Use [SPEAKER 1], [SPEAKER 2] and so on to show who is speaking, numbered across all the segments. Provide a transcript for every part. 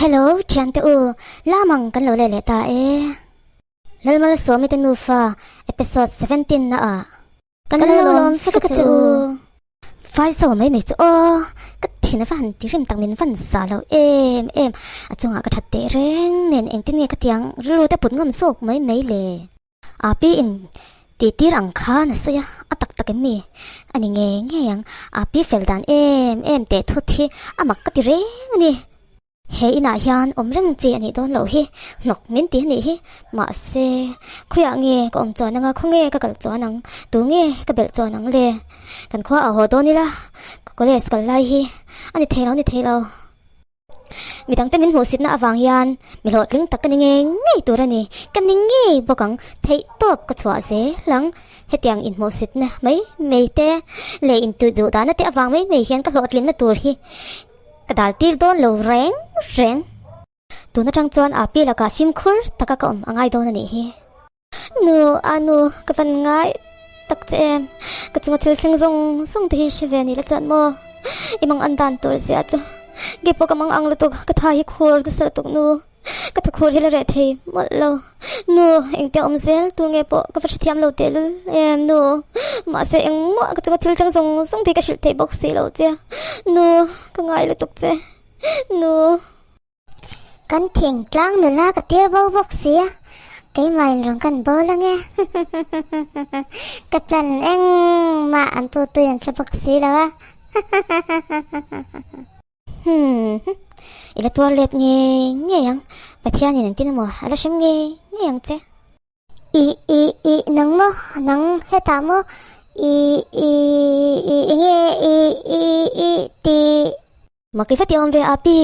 [SPEAKER 1] Hello thiante u, lamang kan lo leh leh ta e. Lalmalsawmi te nufa episode 17 na ah kan lo lawm vek a che u. Fai zo mai mai chu aw, ka thin a va han ti rim tak min van sa lo em em, a chungah ka that teh reng nen engtin nge ka tiang rilru te put ngam zawk mai mai le. Api in tih tir ang khan a sawi a, a tak tak em mi? A ni ngei ngei ang, Api fel dan em em teh thut hi a mak ka ti reng a ni. He inah hian awm reng chi a nih dawn loh hi, hnawk min ti a nih hi. Mahse, khawiah nge ka awm chuan anga, khawnge ka kal chuan ang, tu nge ka belh chuan ang le? Kan khua ah haw dawn ila, ka college kal lai hi a ni thei lo, a ni thei lo. Midangte min hmuhsitna avang hian mi hlawhtling tak ka ni ngei ngei tur a ni. Ka ni ngei bawk ang, theihtawp ka chhuah zel ang. Hetiang inhmuhsitna mai mai te leh intuih dahna te avang mai mai hian ka hlawhtlinna tur hi ka dal tir dawn lo reng reng. Tun atang chuan Api lakah fimkhur taka ka awm a ngai dawn a nih hi. Nu, a nu, ka van ngai tak che em? Ka chunga thil thleng zawng zawng te hi hre ve ni la chuan maw? I mang an dan tur zia chu nge pawh ka mang ang lutuk, ka tha hi khur nasa lutuk nu, ka tha khur hi la reh thei mawlh lo. Nu, engtia awm zel tur nge pawh ka va hrethiam lo tehlul em nu, mahse engmah ka chunga thil thleng zawng zawng te hi ka hrilh thei bawk si lo che, nu, ka ngai lutuk che, nu.
[SPEAKER 2] Kan thingtlang nula ka tir bo bawk si a, keimah in rawn kan bawl ange. Ka plan engmah an pu tui an hre bawk si lo a.
[SPEAKER 1] Hmm, i la tuar let ngei ngei ang, Pathianin an tin emaw a la hrem ngei ngei ang che.
[SPEAKER 2] I i i nang maw, nang hetah maw, i i i enge i i i ti.
[SPEAKER 1] Mak i va ti awm ve Api,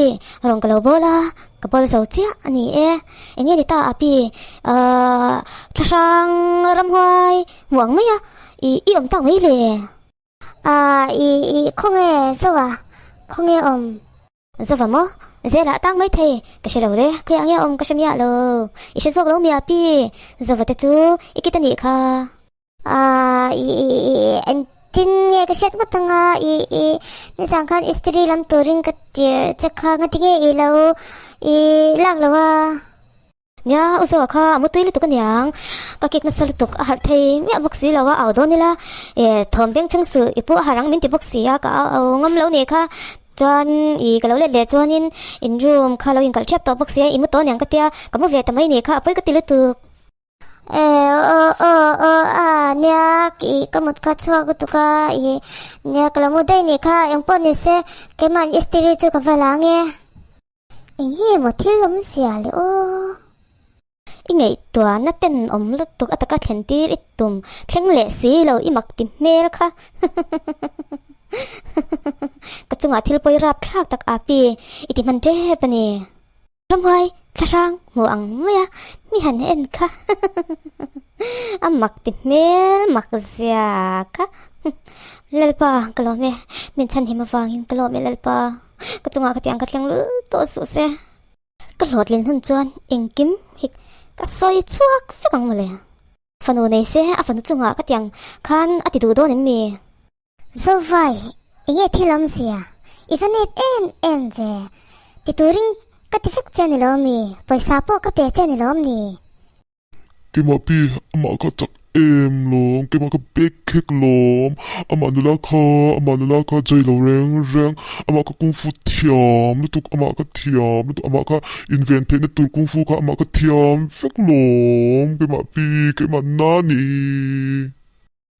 [SPEAKER 1] rawn ka lo bawl a, ka bawl zo chiah a ni e. Eng nge ni ta Api, ahh thlahrang ramhuai hmuh ang mai a, i i awm tak mai le?
[SPEAKER 2] Ahh i i khawnge Zoa, khawnge awm?
[SPEAKER 1] Zova maw? Zelah tang mai thei, ka hre lo le, khawiah nge awm ka hre miah lo, i hre zawk lo mi Api, Zova te chu i kit a nih kha.
[SPEAKER 2] Ahh i i i engtin nge ka hriat ngawt anga i i nizan khan istiri lam turin ka tir che kha ngati nge i lo i lak lo a.
[SPEAKER 1] Nia u Zoa kha a mutui lutuk aniang ka kik nasa lutuk a harh thei miah bawk si lo a au dawn ila e thawm beng chhung suh i pu a harh ang min ti bawk si a ka au ngam lo nih kha chuan i ka lo let leh chuanin in room kha lo inkalh ṭhiap tawh bawk si a i mu tawh aniang ka tia ka mu ve ta mai nih kha a pawi ka ti lutuk.
[SPEAKER 2] E aw aw aw a nia i ka mut kha chhuak lutuk a i nia ka lo mu daih nih kha engpawh ni se keimah istiri chu ka va la ange. Eng hi emaw thil awm zia le aw.
[SPEAKER 1] I ngaihtuahna ten awm lutuk a taka thlen tir i tum thleng leh si lo i mak ti hmel kha ka chungah thil pawi rap thlak tak api i ti hman tep a ni. Ramhuai thlahrang hmu ang mai a, mi han en kha a mak ti hmel mak zia kha. Lalpa ka lawm e, min chhanhim avangin ka lawm e Lalpa, ka chungah ka tiang ka thleng lul tawh suh se. Ka hlawhtlin hun chuan engkim hi ka sawi chhuak vek ang mawle. Fanu nei se a fanu chungah ka tiang khan a ti duh dawn em mi?
[SPEAKER 2] Zovai, enge thil awmzia? I va nep em em ve. Ti turin ka ti vek che a ni lo mi? Pawisa pawh ka pe che a ni lo mi?
[SPEAKER 3] Keimah pi, amah kha chak em lawm, keimah kha bek khek lawm, amah nula kha, amah nula kha jai lo reng reng, amah kha kungfu thiam lutuk, amah kha thiam lutuk, amah kha inven theihna tur kungfu kha amah kha thiam vek lawm, keimah pi, keimah na ni.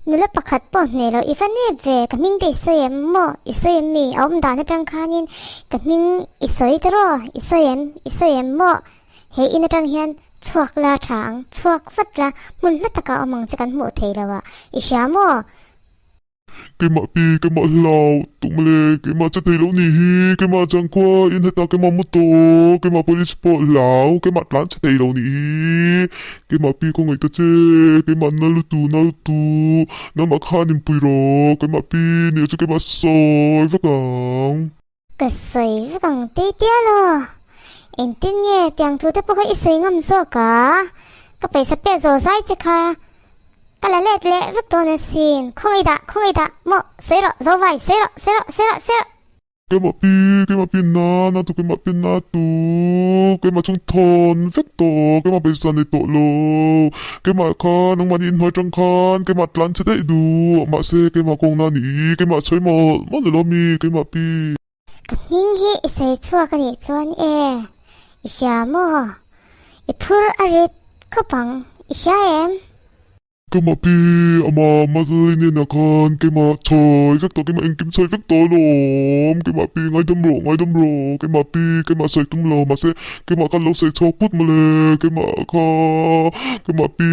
[SPEAKER 2] Nula pakhat pawh hneh loh i va nep ve, ka hming te i sawi em maw? I sawi em mi? A awm dan atang khanin ka hming i sawi ta raw? I sawi em? I sawi em maw? He in atang hian chhuak la tha ang, chhuak vat la, hmun hla takah awm ang che kan hmuh thei lo a, i hria maw?
[SPEAKER 3] Keimah pi, keimah hlau tuk mawle, keimah che thei loh ni hi, keimah changkhua in hetah keimah mu tawh, keimah police pawh hlau, keimah tlan che thei loh ni hi. Keimah pi khawngaih ta che, keimah na lutu na lutu, nangmah khan inpui rawh, keimah pi nih chu keimah sawi vek ang.
[SPEAKER 2] Ka sawi vek ang tei tial aw, engtin nge tiang thu te pawh kha i sawi ngam zawk a, ka pawisa pek zo zai che kha ka la let leh vek dawn asin, khawngaih dah, khawngaih dah, maw sawi rawh, zo vai, sawi rawh, sawi rawh, sawi rawh, sawi rawh.
[SPEAKER 3] Keimah pi, keimah pi na, na tu keimah pi na tu, keimah chung thawn vek tawh, keimah pawisa nei tawh lo, keimah kha nangmahni inhnuai tang khan keimah tlan che daih duh, mahse keimah kawng na ni, keimah chhawi mawlh mawlh ni lo mi, keimah pi.
[SPEAKER 2] Ka hming hi i sawi chhuak a nih chuan e, i hria maw? I phur a rit khawp ang, i hria em?
[SPEAKER 3] Keimah pi ama Madeline-a khan keimah chhawi vek tawh, keimah engkim chhawi vek tawh alawm, keimah pi ngaidam rawh, ngaidam rawh, keimah pi keimah sawi tum lo, mahse keimah khan lo sawi chhuak phut mawle, keimah kha keimah pi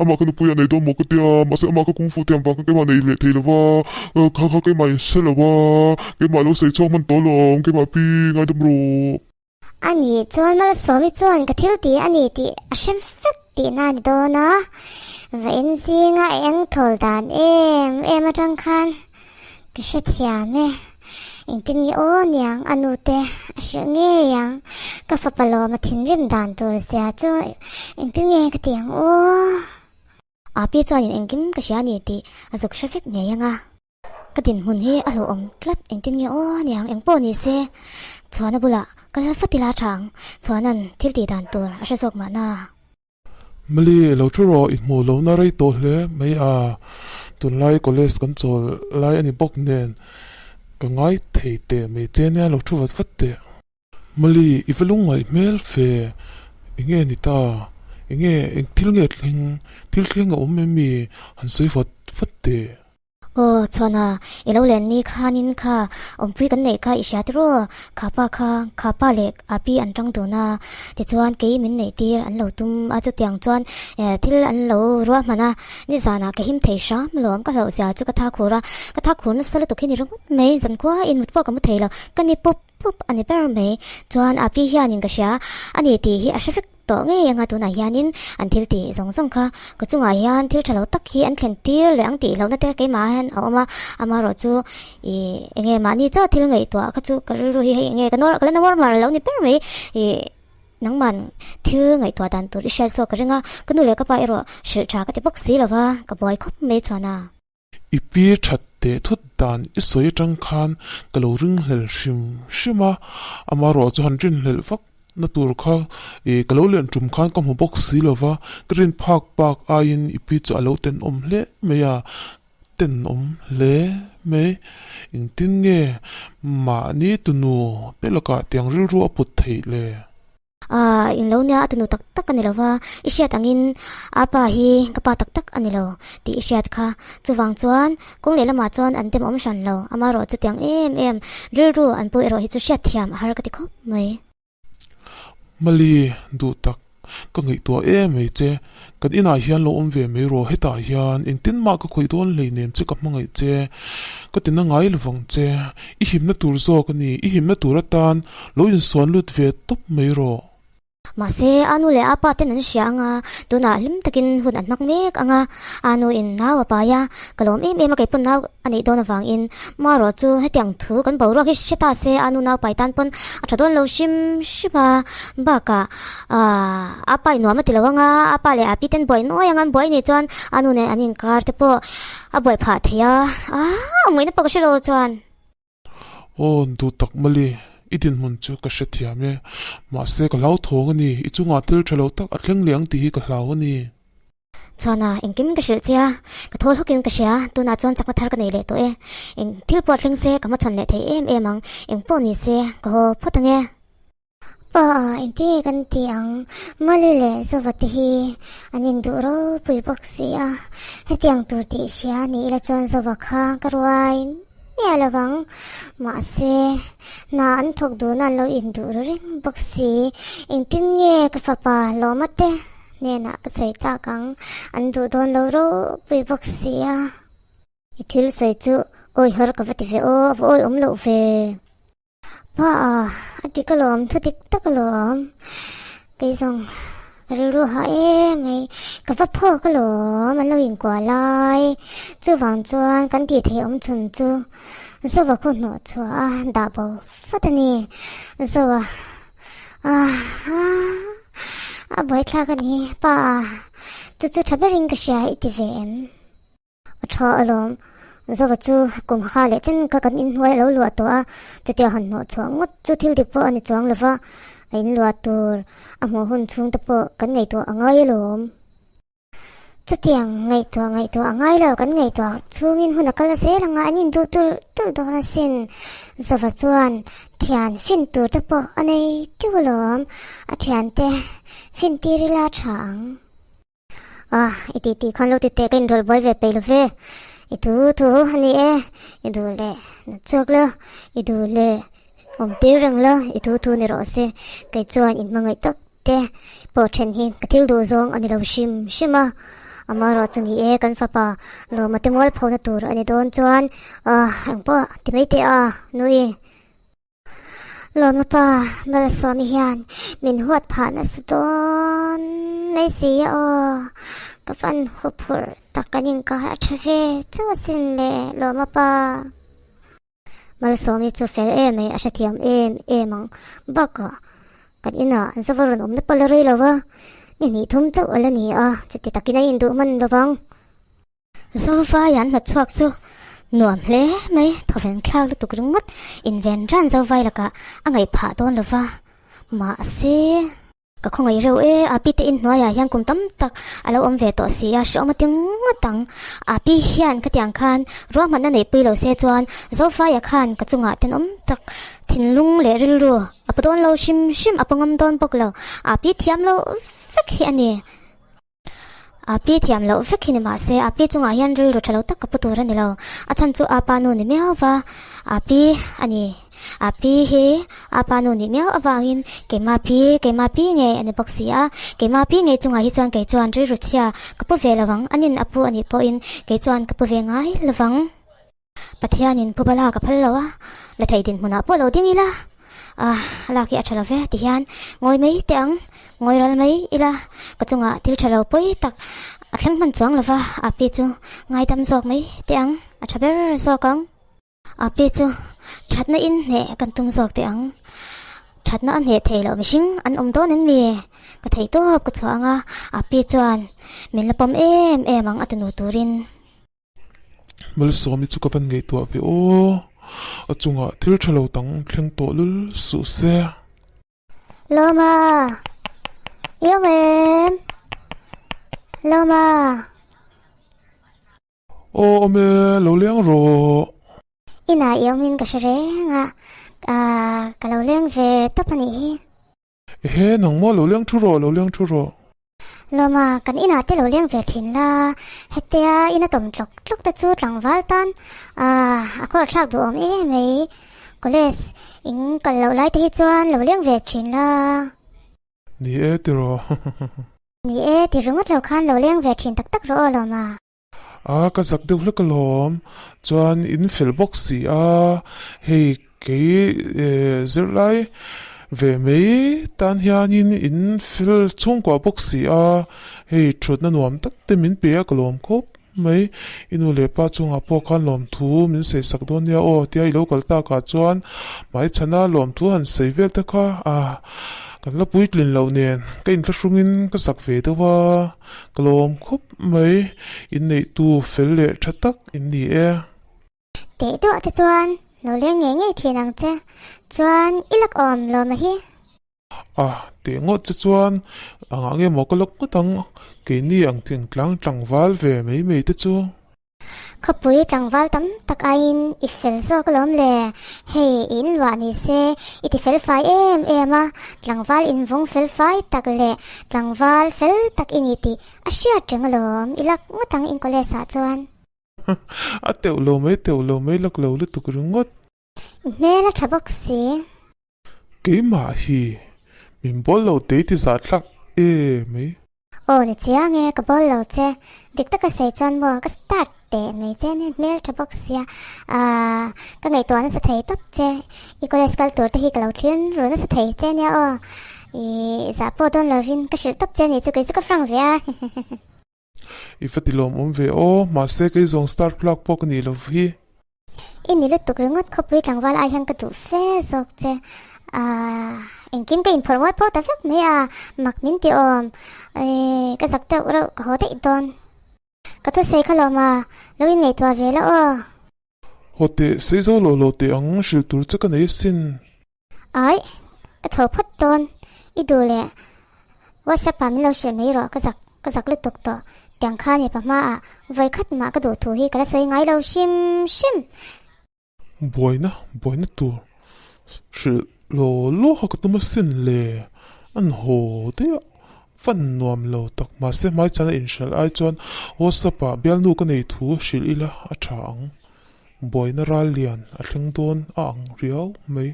[SPEAKER 3] amah kha nupui a nei dawn maw ka tia, mahse amah kha kungfu thiam vang khan keimah nei leh thei lova, kha kha keimah in hre lo a, keimah lo sawi chhuak hman tawh alawm, keimah pi ngaidam rawh.
[SPEAKER 2] A nih chuan Malsawmi chuan ka thil tih a ni tih a hre vek tihna a ni dawn a, vawiin zinga a eng thawl dan em em atang khan ka hrethiam e. Engtin nge aw niang a nute a hrilh ngei ang, ka fapa lawma thinrim dan tur zia chu engtin nge ka ti ang aw.
[SPEAKER 1] Api chuanin engkim ka hria a ni tih a zuk hre vek ngei ang a. Ka dinhmun hi a hlauhawm tlat engtin nge aw aniang eng pawh ni se Chhuana bulah ka lal fat ila tha ang Chhuana'n thil tih dan tur a hre zawk mahna.
[SPEAKER 3] Mali lo thu rawh i hmuh lohna rei tawh hle mai a, tunlai college kan chawl lai a ni bawk nen ka ngai thei teh mai che nia lo thu vat vat teh. Mali, i va lungngaih hmel fe, enge ni ta? Enge, eng thil nge thleng? Thil thleng a awm em mi? Han sawi vat vat teh.
[SPEAKER 1] Aw, Chhuana, i lo len ni khanin kha awmpui kan neih kha i hria tiraw? Kha pa kha, kha pa leh a pi an tang dun a, tichuan kei min neih tir an lo tum a, chutiang chuan thil an lo ruahman a, nizanah ka him thei hram alawm, ka hlauhzia chu ka tha khur a, ka tha khur nasa lutuk hi ni ringawt mai, zankhua in mut pawh ka mu thei lo, ka ni pawp. Pup a ni ber mai. Chuan a pi hianin ka hria a ni tih hi a hre vek tawh ngei anga tunah hianin an thil tih zawng zawng kha ka chungah hian thil tha lo tak hi an thlen tir leh ang tih lohna te keimah hian a awm a, amaherawh chu ih enge mahni chauh thil ngaihtuah kha chu ka rilru hi hei enge ka ka la normal lo ni ber mai ih nangman thil ngaihtuah dan tur i hriat zawk ka ring a, ka nu leh ka pa erawh hrilh tha ka ti bawk si lova ka buai khawp mai chuan a.
[SPEAKER 3] I pi that teh thut dan i sawi atang khan ka lo ringhlel hrim hrim a, amaherawh chu han rinhlelh vak na tur kha ih ka lo len tum khan ka hmu bawk si lo va, ka rin phak bak aiin i pi chu a lo tenawm hle mai a, tenawm hle mai. Engtin nge mahni tunu te lakah tiang rilru a put theih le?
[SPEAKER 1] A, in lo nia a tunu tak tak a ni lo va, i hriat angin a pa hi ka pa tak tak a ni lo tih i hriat kha. Chuvang chuan kawng lehlamah chuan an demawm hran lo, amaherawh chutiang em em rilru an pu erawh hi chu hriat thiam a har ka ti khawp mai.
[SPEAKER 3] Mali, duh tak, ka ngaihtuah em mai che. Kan inah hian lo awm ve mai rawh, hetah hian engtin mah ka khawih dawn hleinem che ka hmangaih che, ka tina ngai lovang che, i himna tur zawk a ni, i himna tur atan lo insuan lut ve tawp mai rawh.
[SPEAKER 1] Mahse, a nu leh a pa ten an hria ang a, tunah hlim takin hun an hmang mek ang a, a nu in nau a pai a, ka lawm em em a keipawn nau a neih dawn avangin marawh chu hetiang thu kan boruak hi hre ta se a nu nau pai tan pawn a tha dawn lo hrim hrim a, bakah Aaa a pa in nuam a ti lo anga a pa leh a pi ten buai nuai anga an buai nih chuan a nu nen an inkar te pawh a buai phah thei a aaa awmngaihna pawh ka hre lo chuan.
[SPEAKER 3] Aw duh tak mali i dinhmun chu ka hrethiam e mahse ka hlauthawng a ni i chungah thil tha lo tak a thleng leh ang tih hi ka hlau a ni.
[SPEAKER 1] Chuan a engkim ka hrilh che a, ka thawl hawkin ka hria, tunah chuan chakna thar ka nei leh tawh e. Eng thil pawh thleng se ka hmachhawn leh thei em em ang, eng pawh ni se ka haw phawt ang e.
[SPEAKER 2] Pa, engtin nge kan ti ang? Mali leh Zova te hi an induh ropui bawk si a, hetiang tur tih hria ni ila chuan Zova kha ka ruai miah lo vang. Mahse, hna an thawk dun a an lo induh ru reng bawk si. Engtin nge ka fapa Lawma te hnenah ka sawi tak ang? An duh dawn lo ropui bawk si a. I thil sawi chu awi har ka va ti ve aw, a va awi awm loh ve. Pa a, a dik alawm, thu dik tak alawm. Kei zawng ka rilru hah em mai, ka va phawk alawm an lo inkuah lai. Chuvang chuan kan tih theih awm chhun chu Zoa khu hnawh chhuah a dah bo fat a ni. Zoa a, a buaithlak a ni. Pa a, chu chu tha berin ka hria i ti ve em? A tha alawm. Zova chu kum kha leh chen kha kan inhnuai a lo luah tawh a, chutia han hnawh chhuah ngawt chu thil dik pawh a ni chuang lo va, a inluah tur a hmuh hun chhung te pawh kan ngaihtuah a ngai alawm. Chutiang ngaihtuah ngaihtuah a ngai lo, kan ngaihtuah chhungin hun a kal a zel anga an induh tulh tulh dawn asin. Zova chuan thian fin tur te pawh a nei teuh alawm, a thiante fin tir ila tha ang. Ah, i tih tih khan lo ti teh ka inrawlh buai ve peih lo ve. I thu thu a ni e, i duh leh nat chhuak la, i duh leh awm tir reng la, i thu thu ni rawh se. Kei chuan inhmangaih tak te pawh then hi ka thil duh zawng a ni lo hrim hrim a. Amaherawh chu ni e, kan fapa lawma te mual phona tur a ni dawn chuan, ah, engpawh ti mai teh a, nui. Lawma pa Malsawmi hian min huat phah nasa dawn mai si a aw, ka van huphurh tak an inkar a tha ve chauh asin le Lawma pa. Malsawmi chu fel em mai a hrethiam em em ang bakah kan inah zava rawn awmna pawh la rei lo va, ni hnih thum chauh a la ni a, chuti takin a induh hman lo vang. Zovai an hnawt chhuak chu nuam hle mai, thawven thlak lutuk ringawt inven ran Zovai lakah a ngaih phah dawn lo va, mahse, ka khawngaih reuh e, Api te inhnuaiah hian kum tam tak a lo awm ve tawh si a, hrehawm a ti ngawt ang. Api hian khatiang khan ruahmanna neihpui lo se chuan Zovaia khan ka chungah tenawm tak thinlung leh rilru a pu dawn lo hrim hrim, a pu ngam dawn bawk lo, Api thiam lo vek hi a ni. A pi thiam loh vek hi ni mah se, a pi chungah hian rilru tha lo tak ka pu tur a ni lo. A chhan chu a pa nu ni miau va, a pi a ni. A pi hi a pa nu nih miau avangin keimah pi, keimah pi ngei a ni bawk si a. Keimah pi ngei chungah hi chuan kei chuan rilru chhia ka pu ve lo ang, anin a pu a nih pawhin kei chuan ka pu ve ngai lo vang. Pathianin pu bala ka phal lo a, la thei dinhmunah pawh lo ding ila, ah lak hi a tha lo ve ti hian ngawi mai teh ang, ngawi ral mai ila ka chungah thil tha lo pawi tak a thleng hman chuang lo va, a pi chu ngaidam zawk mai teh ang, a tha ber zawk ang. A pi chu thatna in hneh kan tum zawk teh ang, thatna a hneh thei loh mihring an awm dawn em mi? Ka thei tawp ka chhuah ang a, a pi chuan min la pawm em em ang a tunu turin.
[SPEAKER 3] Malsawmi chu ka van ngaihtuah ve aw, a chungah thil tha lo tang thleng tawh lul suh se.
[SPEAKER 2] Lawma! I awm em? Lawma!
[SPEAKER 3] Aw awm e, lo leng rawh.
[SPEAKER 2] Inah i awmin ka hre reng a, ka lo leng ve tawp a nih hi.
[SPEAKER 3] Ehe, nang maw lo leng thu rawh, lo leng thu rawh.
[SPEAKER 2] Lawma, kan inah te lo leng ve thin la, hetia ina tawm tlawk tlawk te chu tlangval tan a kawr thlak duh awm em mai. College in kal loh lai te hi chuan lo leng ve thin la.
[SPEAKER 3] Ni e ti rawh.
[SPEAKER 2] Ni e ti ringawt lo khan lo leng ve thin tak tak rawh aw Lawma.
[SPEAKER 3] A, ka zak deuh hlek alawm. Chuan in fel bawk si a, hei kei zirlai ve mai tan hianin in fel chhungkua bawk si a, hei thutna nuam tak te min pe a ka lawm khawp mai. I nu leh pa chungah pawh khan lawmthu min sawi sak dawn nia aw tia i lo kal takah chuan hmaichhana lawmthu han sawi vel te kha a, kan la puitlin loh nen ka inthlahrungin ka zak ve deuh a. Ka lawm khawp mai, inneihtu fel leh tha tak in ni e.
[SPEAKER 2] Teh duah te chuan lo leng ngei ngei thin ang che, chuan i lak awm lawma hi.
[SPEAKER 3] A, teh ngawt che chuan angah nge maw ka lak ngawt ang, keini ang thingtlang tlangval ve mai mai te chu.
[SPEAKER 2] Khawpui tlangval tam tak aiin i fel zawk alawm le, hei i inluah ni se i ti fel fai em em a, tlangval invawng fel fai tak leh tlangval fel tak i ni tih a hriat reng alawm, i lak ngawt ang in college ah chuan.
[SPEAKER 3] A teuh lo mai teuh lo mai lak lo lutuk ringawt.
[SPEAKER 2] I hmel a tha bawk si.
[SPEAKER 3] Keimah hi min bawl lo tei ti zah thlak emai.
[SPEAKER 2] Aw ni chiang e, ka bawl lo che. Dik taka sawi chuan maw ka start teh mai che nia hmel tha bawk sia. Aaa ka ngaihtuah nasa thei tawp che. I college kal tur te hi ka lo thlir ru nasa thei che nia aw. I zah pawh dawn lovin ka hrilh tawp che nih chu kei chu ka frank ve a.
[SPEAKER 3] I va ti lawmawm ve aw, mahse kei zawng star plug pawh ka nih lo hi.
[SPEAKER 2] I ni lutuk ringawt khawpui tlangval ai hian ka duh fe zawk che. Aaa engkim ka inphawrh mual pho ta vek mai a, mak min ti awm. Eii ka zak deuh reuh ka haw daih dawn. Ka thusawi kha lawm a, lo inngaihtuah ve la aw.
[SPEAKER 3] Haw teh, sei zo lo lo teh ang, hrilh tur che ka nei asin.
[SPEAKER 2] Aih, ka chho phawt dawn, i duh leh WhatsApp ah min lo hrilh mai rawh, ka zak, ka zak lutuk tawh. Tiang kha mipa hmaah vawi khat mah ka duh thu hi ka la sawi ngai lo hrim hrim.
[SPEAKER 3] Buaina, buaina tur hrilh law law kha ka tum asin le, an haw daih a, fan nuam lo tak mahse hmaichhana inhralh ai chuan WhatsApp ah bialnu ka nei thu hrilh ila a tha ang, buaina ral lian a thleng dawn a ang riau mai.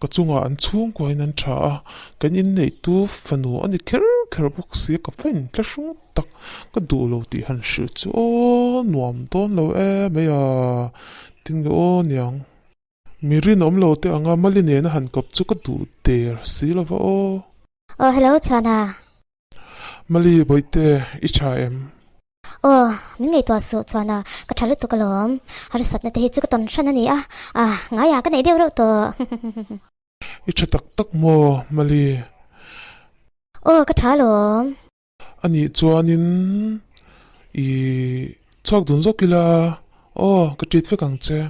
[SPEAKER 3] Ka chungah an chhungkuain an tha a, kan inneihtu fanu a ni kher kher bawk si a, ka va inthlahrung tak, ka duh lo tih han hrilh chu aw nuam dawn lo e mai a, tinge aw niang. Mi rinawm lo te anga Mali nena han kawp chu ka duh der si lo va aw.
[SPEAKER 1] Aw hello Chhuana.
[SPEAKER 3] Mali Bawihte, i tha em?
[SPEAKER 1] Aw, min ngaihtuah suh chuan a, ka tha lutuk alawm. Harsatna te hi chu ka tawn hran a ni a, ah, ngaiah ka neih deuh reuh tawh.
[SPEAKER 3] I tha tak tak maw, Mali?
[SPEAKER 1] Aw, ka tha alawm.
[SPEAKER 3] A nih chuanin i chhuak dun zawk ila, aw, ka treat vek ang che.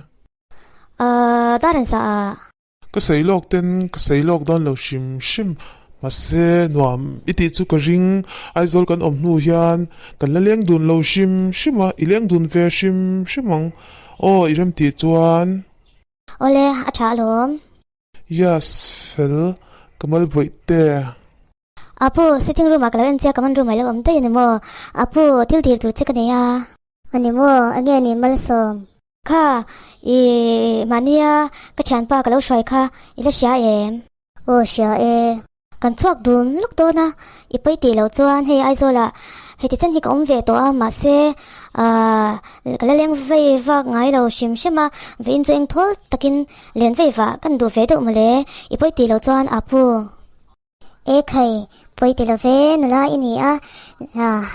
[SPEAKER 1] Ah, dar an sa a.
[SPEAKER 3] Ka sawi lawk ten ka sawi lawk dawn lo hrim hrim mahse nuam i tih chu ka ring Aizawl kan awm hnu hian kan la leng dun lo hrim hrim a i leng dun ve hrim hrim ang aw i rem tih chuan.
[SPEAKER 1] Awle a tha alawm.
[SPEAKER 3] Yes fel ka mal bawih te.
[SPEAKER 1] Apu sitting room ah ka lo en che a common room ah i lo awm daih a ni maw Apu thil dil tur che ka nei a.
[SPEAKER 2] A ni maw enge ni malsawm.
[SPEAKER 1] Kha, i mahnia ka thianpa ka lo hruai kha i la hria em?
[SPEAKER 2] Aw hria e.
[SPEAKER 1] Kan chhuak dun lawk dawn a, i pawi tih loh chuan hei Aizawlah heti chen hi ka awm ve tawh a, mahse aah ka la leng vei vak ngai lo hrim hrim a, vawiin chu eng thawl takin len vei vah kan duh ve deuh mawle, i pawi tih loh chuan Apu.
[SPEAKER 2] E khai, pawi ti lo ve, nula i ni a,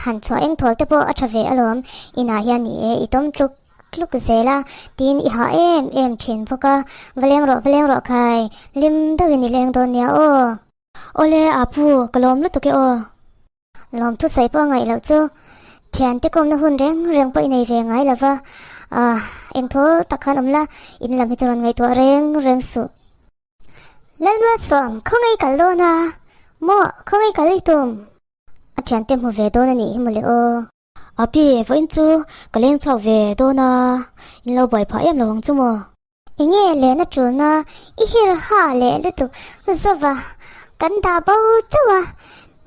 [SPEAKER 2] han chhuah eng thawl te pawh a tha ve alawm, inah hian ni e, i tawm tluk tluk zel a, tiin i hah em em thin bawk a, va leng rawh, va leng rawh khai, hlim deuhin i leng dawn nia aw.
[SPEAKER 1] Awle, Apu, ka lawm lutuk e aw.
[SPEAKER 2] Lawm thusawi pawh a ngaih loh chu, thiante kawmna hun reng reng pawh i nei ve ngai lo va, eng thawl tak khan awm la, in lam hi chu rawn ngaihtuah reng reng suh. Lalmalsawm, khawngaih kal dawn a? Maw, khawngaih kal i tum? A thiante hmu ve dawn a nih hi mawle aw.
[SPEAKER 1] Api, vawiin chu ka leng chhuak ve dawn a, in lo buai phah em lo ang chu maw?
[SPEAKER 2] Enge lehna tulna i hir ha leh lutuk zova, kan dah bo chauh a,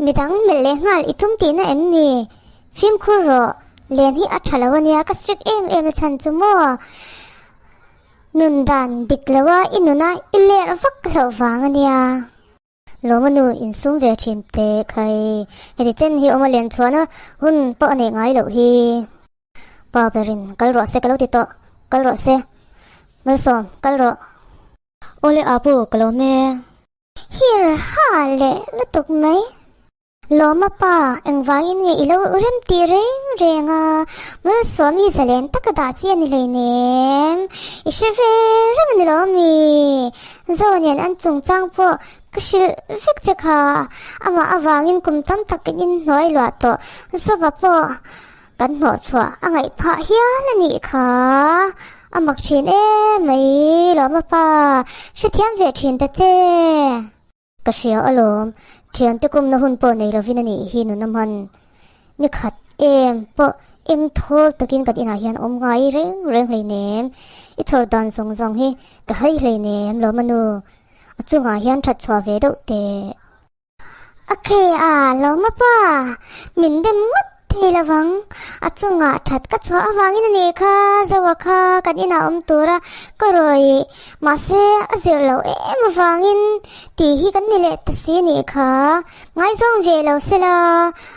[SPEAKER 2] midang melh leh nghal i tum tihna em mi? Fimkhur rawh, len hi a tha lo a nia, ka strict em em a chhan chu maw? Nun dan dik lo a i nuna i lerh vak hlauh vang a nia. Lawma nu insum ve thin teh khai. Heti chen hi awma len chhuahna hun pawh a neih ngai loh hi. Pa berin kal rawh se ka lo ti tawh. Kal rawh se. Malsawm, kal rawh.
[SPEAKER 1] Awle Apu, ka lawm e.
[SPEAKER 2] Hir ha leh lutuk mai. Lawma pa, engvangin nge i lo rem tih reng reng a? Malsawm i zalen taka dah chi a ni hleinem. I hre ve reng a ni lo ami? Zo nen an chungchang pawh ka hrilh vek che kha. Amah avangin kum tam tak in inhnuai luah tawh. Zova pawh kan hnawhchhuah a ngaih phah hial a nih kha. A mak thin em mai, Lawma pa, hrethiam ve thin ta che. Ka hria alawm, thiante kumna hun pawh nei lovin a nih hi nuna hman. Ni khat em pawh eng thawl takin kan inah hian awm ngai reng reng hleinem. I chhawr dan zawng zawng hi ka hai hleinem lawm a nu. A chungah hian that chhuah ve deuh teh. A khe a lawm a pa, min dem ngawt thei lovang. A chungah that ka chhuah avangin a nih kha, Zoa kha kan inah awm tura ka rawih. Mahse, a zir loh em avangin tih hi kan ni leh ta si a nih kha. Ngaizawng ve lo sela,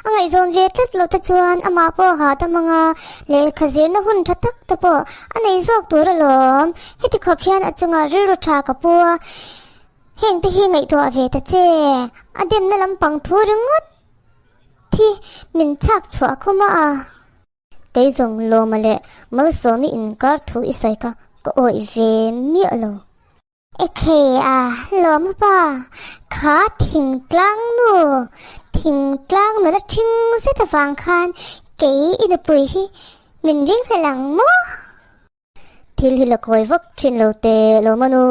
[SPEAKER 2] a ngaihzawn ve tlat lo te chuan amah pawh hahdam anga lehkha zirna hun tha tak te pawh a nei zawk tur alawm. Heti khawp hian a chungah rilru tha ka pu a, heng te hi ngaihtuah ve ta che. A demna lampang thu ringawt hi min chhak chhuah khawm a. Kei zawng Lawma leh Malsawmi inkar thu i sawi kha ka awih ve miah lo. Ekhei a, Lawma pa, kha thingtlang nu, thingtlang nula ṭhing zet avang khan kei i nupui hi min ring hlel ang maw? Thil hi la kawi vak thin lo teh Lawma nu,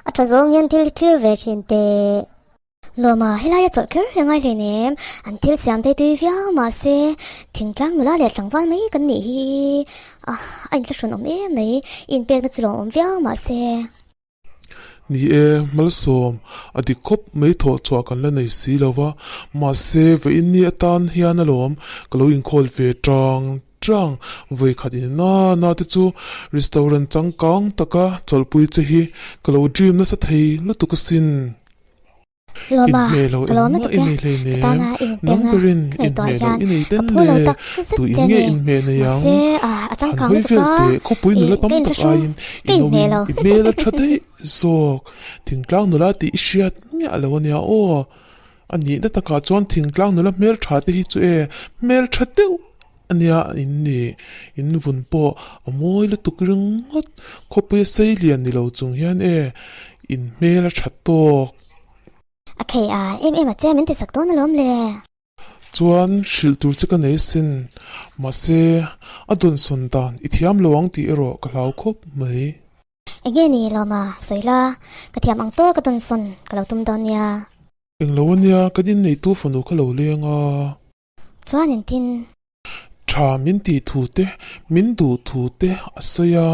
[SPEAKER 2] a tha zawng hian thil hi thlir ve thin teh.
[SPEAKER 1] Lawma, helaia chawlh kher hi a ngai hleinem, an thil siam te tui viau mahse thingtlang nula leh tlangval mai kan nih hi a inthlahrun awm em mai, i inpekna chu lawmawm viau mahse.
[SPEAKER 3] Ni e, malsawm a dik khawp mai thawh chhuah kan la nei si lo va, mahse vawiinni atan hian alawm ka lo inkhawl ve tang tang. Vawi khat in na na te chu restaurant changkang taka chawlhpui che hi ka lo dream nasa thei lutuk asin.
[SPEAKER 1] Lawma,
[SPEAKER 3] Inhmeh lo
[SPEAKER 1] ka lawm
[SPEAKER 3] engmah
[SPEAKER 1] lutuk
[SPEAKER 3] i
[SPEAKER 1] e,
[SPEAKER 3] nei
[SPEAKER 1] ka
[SPEAKER 3] hleinem,
[SPEAKER 1] tana i
[SPEAKER 3] nang
[SPEAKER 1] inpekna
[SPEAKER 3] berin
[SPEAKER 1] ka ngaihtuah
[SPEAKER 3] inhmeh lo
[SPEAKER 1] hian
[SPEAKER 3] i nei
[SPEAKER 1] ka
[SPEAKER 3] ten
[SPEAKER 1] phu lo
[SPEAKER 3] le,
[SPEAKER 1] tak zet
[SPEAKER 3] tu
[SPEAKER 1] che
[SPEAKER 3] in
[SPEAKER 1] a
[SPEAKER 3] nge
[SPEAKER 1] ni.
[SPEAKER 3] inhmeh nei ang?
[SPEAKER 1] Mahse, a
[SPEAKER 3] Han
[SPEAKER 1] changkang
[SPEAKER 3] hawi
[SPEAKER 1] lutuk
[SPEAKER 3] vel
[SPEAKER 1] a,
[SPEAKER 3] teh, khawpui
[SPEAKER 1] i
[SPEAKER 3] nula tam
[SPEAKER 1] ka
[SPEAKER 3] tak
[SPEAKER 1] inthlahrung,
[SPEAKER 3] aiin
[SPEAKER 1] ka
[SPEAKER 3] i
[SPEAKER 1] inhmeh
[SPEAKER 3] noin
[SPEAKER 1] lo.
[SPEAKER 3] i hmel a tha daih zawk. Thingtlang nula tih i hriat miah lo ania aw. A nihna takah chuan thingtlang nula hmeltha te hi chu e, hmeltha deuh ania in ni. In vun pawh a mawi lutuk ringawt. Khawpuia sei lian ni lo chung hian e, in hmel a tha tawk.
[SPEAKER 1] A khei a, em em a che min ti sak dawn alawm le.
[SPEAKER 3] Chuan hrilh tur che ka nei sin. Mahse, a dawnsawn dan i thiam lo ang tih erawh ka hlau khawp mai.
[SPEAKER 1] Enge ni lawma sawi la, ka thiam ang tawk a dawnsawn ka lo tum dawn nia.
[SPEAKER 3] Englo ania, kan inneitu fanu kha lo leng a.
[SPEAKER 1] Chuan engtin?
[SPEAKER 3] Tha min tih thu te, min duh thu te a sawi a,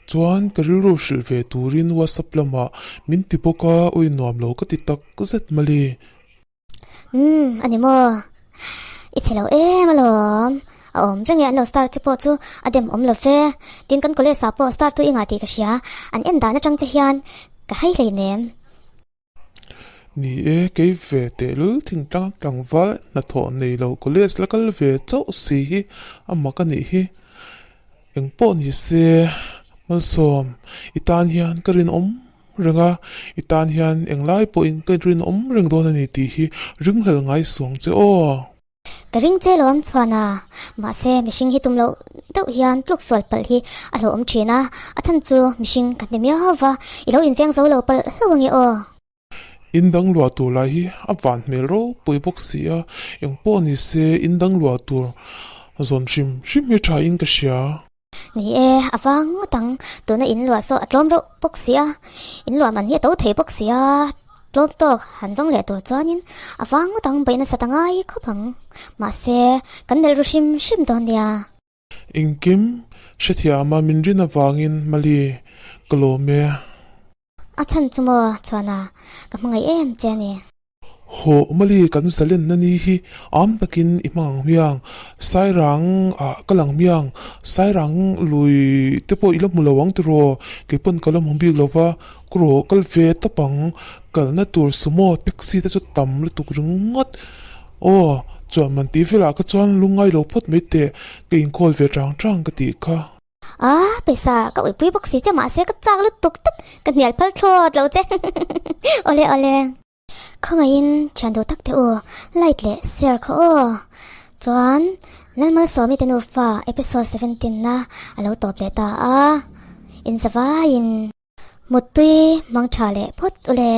[SPEAKER 3] chuan ka rilru hrilh ve turin WhatsApp lamah min ti bawk a, awi nuam lo ka ti tak zet mali.
[SPEAKER 1] Umm, a ni maw? I chhe lo em alawm. A awm reng e, an lo star che pawh chu a dem awm lo ve. Tin kan college ah pawh star tu i ngah tih ka hria, an en dan atang che hian ka hai hleinem.
[SPEAKER 3] Ni e, kei ve tehlul thingtlang tlangval hnathawh nei lo college la kal ve chauh si hi a mak a nih hi. Engpawh ni se, Malsawm, i tan hian ka rinawm reng a, i tan hian englai pawhin ka rinawm reng dawn a ni tih hi ringhlel ngai suang che aw.
[SPEAKER 1] Ka ring che lawm chuan a, mahse mihring hi tum loh deuh hian tluk sual palh hi a hlauhawm thin a, a chhan chu mihring ka hne miau va, i lo inveng zo lo palh hlauh ange aw.
[SPEAKER 3] In dang luah tur lai hi a van hmel ropui bawk si a, engpawh ni se in dang luah tur zawn hrim hrim hi tha in ka hria.
[SPEAKER 1] Ni e, a vang ngawt ang. Tuna in luah saw a tlawm reuh bawk si a, in luah man hi a to thei bawk si a, tlawm tawk han zawng leh tur chuanin a vang ngawt ang beih nasa ta ngai khawp ang. Mahse, kan melh ru hrim hrim dawn nia.
[SPEAKER 3] Engkim hrethiama min rin avangin Mali, ka lawm e.
[SPEAKER 1] A chhan chu maw chuan a, ka hmangaih em che a ni.
[SPEAKER 3] Hawh Mali kan zalenna ni hi am takin i hmang ang hmiang, Sairang ah ka lang hmiang, Sairang lui te pawh i la hmu lo ang tiraw, kei pawn ka la hmu bik lo va, ka rawh kal ve tawp ang, kalna tur sumo taxi te chu tam lutuk ringawt, aw chuan man tih velah kha chuan lungngai lo phawt mai teh, ka inkawl ve tang tang ka tih kha.
[SPEAKER 1] A, pawisa ka uipui bawk si che mahse ka chak lutuk tlat, ka hnial phal thlawt lo che. Awle awle. Khawngaihin thian duh tak teh u, like leh share kha aw. Chuan Lalmalsawmi te nufa episode 17 na a lo tawp leh ta a, in zavaiin muttui mang tha leh phawt ule.